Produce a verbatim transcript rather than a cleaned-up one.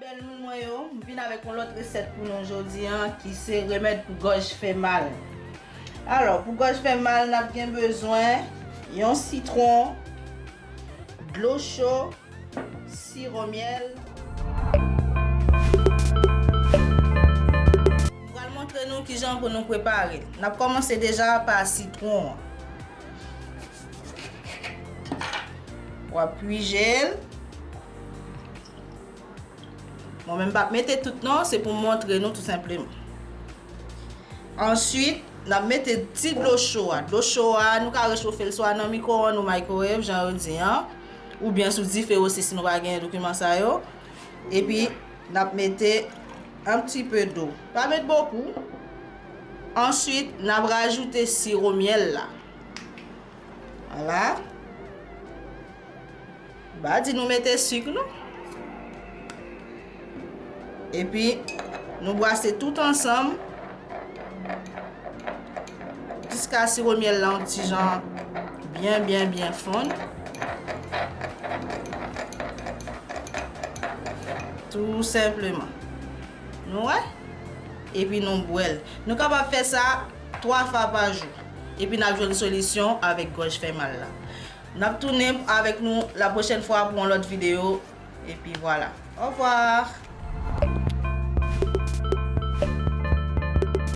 Fidèl moun mwen yo, m vin avèk yon lòt resèt pou nou jodi a, ki se remèd pou gòj fè mal. Alò, pou gòj fè mal, n ap gen bezwen yon sitwon, dlo cho, siwo myèl. M pral montre nou kijan pou nou prepare l. N ap kòmanse deja pa sitwon an. W ap pwije l. Mwen menm m p ap mete tout non, se pou m montre nou tou senpleman. Answit, n ap mete ti dlo cho a. Dlo cho a, nou ka rechofe l swa nan mikwowonn ou microwave, jan yo di an, oubyen sou dife osi si nou pa gen dokiman sa yo. Epi, n ap mete un petit peu d'eau. Pa met bokou. Answit, n ap rajoute siwo myèl la. Vwala. M pa di nou mete sik non. Epi, nou bwase tout ansanm jiska siwo myèl la yon ti jan byen, byen, byen fonn. Tou senpleman. Nou wè? Epi nou bwè l. Nou kapab fè sa twa fwa pa jou. Epi n ap jwenn solisyon avèk gòj fè mal la. N ap tounen avèk nou la pwochèn fwa pou yon lòt videyo. Epi vwala. Ovwa!